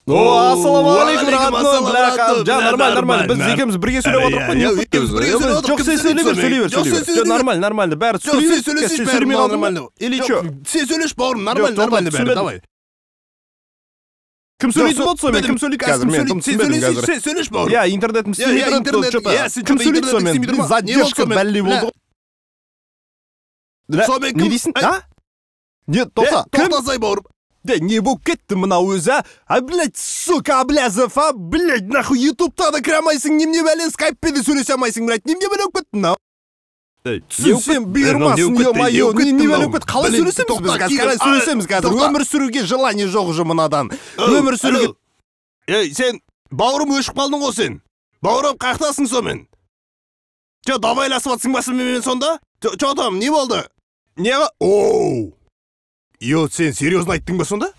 О, ассалаумағалейкум, родной, бляха. Жа, нормально, нормально. Біз екеуміз бірге сөйлеп отырмық қой, не болып кетті өзі? Жоқ, сен сөйлей бер, сөйлей бер, сөйлей бер. Жоқ, нормально, нормально, бәрі Жоқ, сен сөйлесейші, бәрі сөйлемей қалдың ба? Нормально. Или чё? Сен сөйлеші, бауырым, нормально, Жоқ, нормально бәрі, түсінбедім. Давай. Кім сөйлейтін болды сонымен? Кім сөйлейді қазір? Мен тым Сен түсінбедім сөйлесейші, қазір. сен сөйлеші, бауырым. Иә, интернетім Иә, істемей иә, тұр, интернет, что-то. Иә, сен Кім что-то сөйлейді интернет сонымен? істемей тұр ма? Не болды Задержка сонымен? бәле болды ғой. Сонымен Не кім? дейсің? Ай. А? Не, тоқта, кім? Тоқтасай, бауырым. Да не болып кетті мынау өзі, а? А, блядь, сука, Аблязов, а, блядь, нахуй, ютубта да кіре алмайсың, немене бәле, скайппен де сөйлесе алмайсың, блядь, немене бәле болып кетті мынау? Түсінсем бұйырмасын, ё-моё, не бәле болып кетті? Қалай сөйлесеміз біз қазір? Қалай сөйлесеміз қазір? Өмір сүруге желание жоқ уже мынадан. Өмір сүруге. Ей, сен, бауырым, өшіп қалдың ғой сен. Бауырым, қаяқтасың сонымен? Че, давайласып жатсың ба сен менімен сонда? Че там, не болды? Не? Оу! Йо, сен серьезно айттың ба сонда?